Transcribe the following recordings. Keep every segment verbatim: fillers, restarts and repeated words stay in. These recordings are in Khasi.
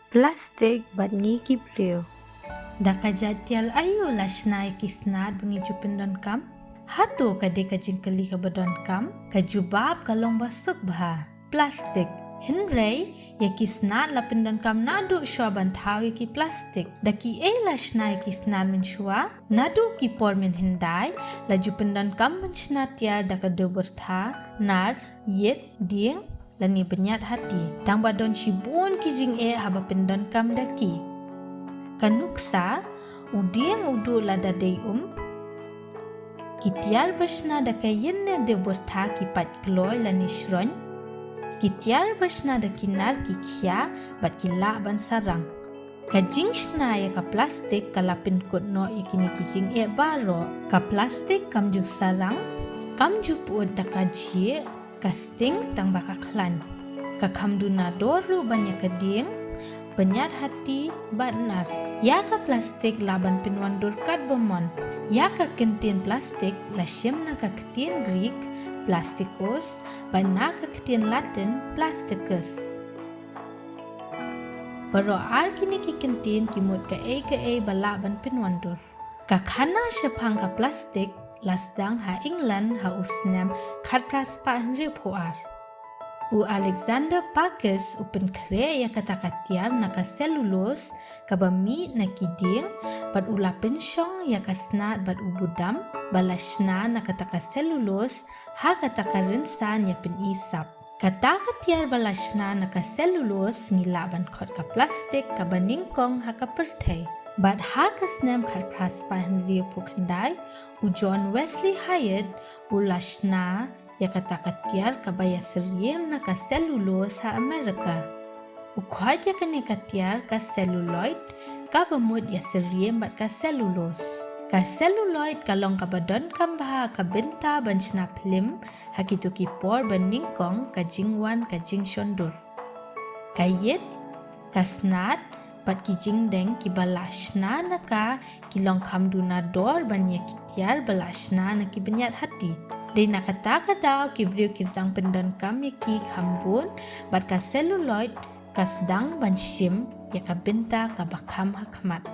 Plastik bad ngi ki briew. Da ka jait tiar aïu la shna ïa ki snad ba ngi ju pyndonkam? Hato ka dei ka jingkylli kaba donkam? Ka jubab ka long ba suk bha. Plastik. Hynrei, ïa ki snad la pyndonkam naduh shuwa ban thaw ïa ki plastik. Da kiei la shna ïa ki snad mynshuwa? Naduh ki por mynhyndai, la ju pyndonkam ban shna tiar da ka dewbyrtha, nar, ïit, dieng, lane bniat hati. Tang ba don shibun ki jingeh haba pyndonkam da ki. Ka nuksa, u dieng u duh lada dei um. Ki tiar ba shna da ka ïit ne dewbyrtha ki pait kloi lane shroiñ. Ki tiar ba shna da ki nar ki khia bad ki lah ban sarang. Ka jingshna ïa ka plastik ka la pynkut noh ïa kine ki jingeh baroh. Ka plastik kam ju sarang, kam ju pyut da ka jhieh, ka sting tang ba ka khlaiñ. Ka kham duna dor ruh ban ïa ka dieng, bniat hati bad nar. Ïa ka plastik lah ban pynwandur katba mon. Ïa ka kyntien plastik la shim na ka ktien Greek, plastikos, bad na ka ktien Latin, plasticus. Baroh ar kine ki kyntien ki mut kaei kaei ba lah ban pynwandur. Ka khana shaphang ka plastik la sdang ha England ha u snem khatphra spah hynriewphew ar. U Alexander Parkes u pynkhreh ïa kata ka tiar na ka selulose kaba mih na ki dieng, bad u la pynshong ïa ka snad bad u budam ba la shna na kata ka selulose ha kata ka rynsan ïa pyni sap. Kata ka tiar ba la shna na ka selulose ngi lah ban khot ka plastik kaba nyngkong ha ka pyrthei. Bad ha ka snem khatphra spah hynriewphew khyndai, u John Wesley Hyatt u la shna ïa kata ka tiar kaba ïasyriem na ka selulose ha Amerika. U khot ïa kane ka tiar ka celluloid, kaba mut ïasyriem bad ka selulose. Ka celluloid ka long kaba donkam bha ha ka bynta ban shna phlim ha kito ki por ba nyngkong, ka jingwan ka jingshondur. Ka ïit, ka snad, bad ki jingdeng kiba la shna na ka ki long kham duna dor ban ïa ki tiar ba la shna na ki bniat hati. Dei na kata ka daw ki briew ki sdang pyndonkam ïa ki kham bun, bad ka celluloid ka sdang ban shim ïa ka bynta kaba kham ha khmat.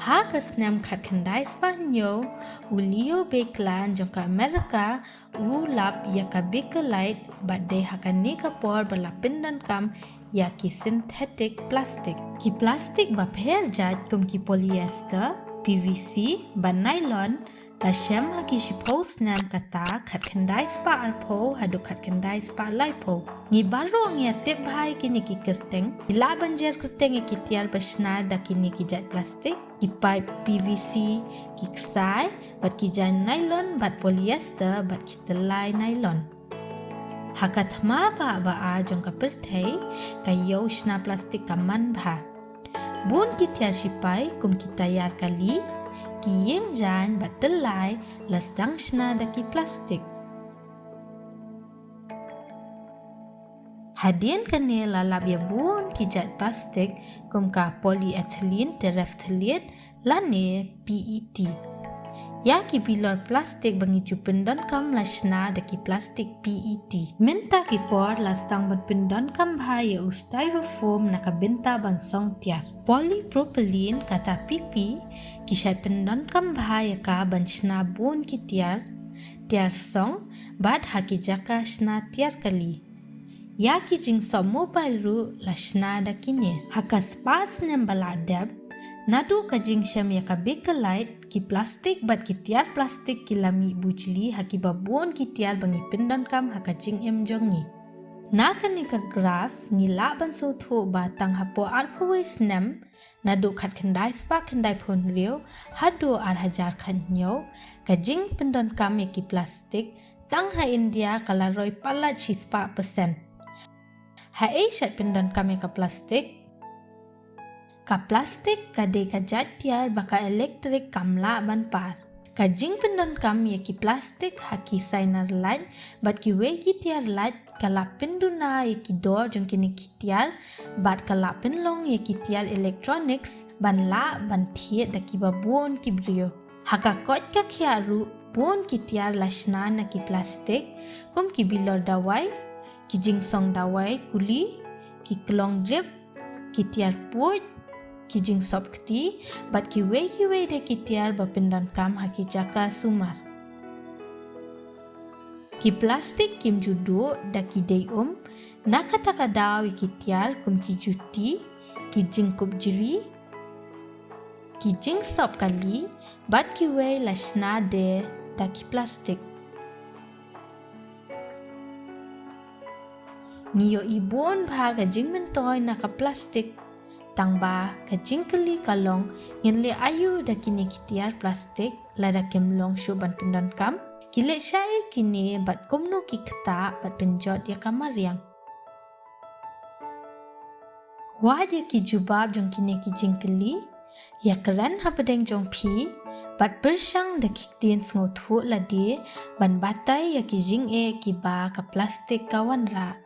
Ha ka snem khatkhyndai spah hynñiew, u Leo Baekeland jong ka Amerika u lap ïa ka Bakelite bad dei ha kane ka por ba la pyndonkam ïa ki synthetic plastic. Ki plastic bapher jait kum ki polyester, P V C, bad nylon, la shem ha ki shiphew snem kata khatkhyndai spah arphew haduh khatkhyndai spah laiphew. Ngi baroh ngi ïa tip bha ïa kine ki kyrteng. Ki lah ban jer kyrteng ïa ki tiar ba shna da kine ki jait plastic, ki paip P V C, ki ksai, bad ki jaiñ nylon, bad polyester, bad ki tyllai nylon. Ha ka thma ba ba ar jong ka pyrthei, ka ïew shna plastic ka man bha. Bun ki tiar shipai kum ki tayar kali, ki ïing jaiñ bad tyllai la sdang shna da ki plastic. Hadien kane la lap ïa bun ki jait plastic kum ka polyethylene terephthalate lane P E T. Ïa ki bilor plastic ba ngi ju pyndonkam la shna da ki plastic P E T. Mynta ki por la sdang ban pyndonkam bha ïa u styrofoam na ka bynta ban song tiar. Polypropylene kata P P ki shait pyndonkam bha ïa ka ban shna bun ki tiar, tiar song, bad ha ki jaka shna tiar kali. Ïa ki jingsoh mobile ruh la shna da kine. Ha ka spah snem ba la dep, naduh ka jingshem ïa ka Bakelite, ki plastic bad ki tiar plastic ki la mih bujli ha kiba bun ki tiar ba ngi pyndonkam ha ka jingim jong ngi. Na kane ka graph ngi lah ban sngewthuh ba tang hapoh arphew wei snem, naduh khatkhyndai spah khyndaiphew hynriew haduh ar hajar khathynñiew, ka jingpyndonkam ïa ki plastic tang ha India ka la roi palat shispah percent. Haei shait pyndonkam ïa ka plastic? Ka plastic ka dei ka jait tiar ba ka electric kam lah ban par. Ka jingpyndonkam ïa ki plastic ha ki sainar lait bad kiwei ki tiar lait ka la pynduna ïa ki dor jong kine ki tiar, bad ka la pynlong ïa ki tiar electronics ban lah ban thied da kiba bun ki briew. Ha ka koit ka khiah ruh bun ki tiar la shna na ki plastic, kum ki bilor dawai, ki jingsong dawai kuli, ki klong drip, ki tiar puid, ki jingsop kti, bad kiwei kiwei de ki tiar ba pyndonkam ha ki jaka sumar. Ki plastik kim ju duh da ki dei um, na kata ka daw ïa ki tiar kum ki juti, ki jingkup jri, ki jingsop kali, bad kiwei la shna de da ki plastik. Ngi ïohi bun bha ka jingmyntoi na ka plastik. Tangba ka jingkylli ka long, ngin leh aïu da kine ki tiar plastik, lada kim long shuh ban pyndonkam? Ki leh shaei kine bad kumno ki ktah ban pynjot ïa ka mariang? Wad ïa ki jubab jong kine ki jingkylli, ïakren hapdeng jong phi, bad pyrshang da ki ktien sngewthuh lade, ban batai ïa ki jingeh kiba ka plastik ka wanrah.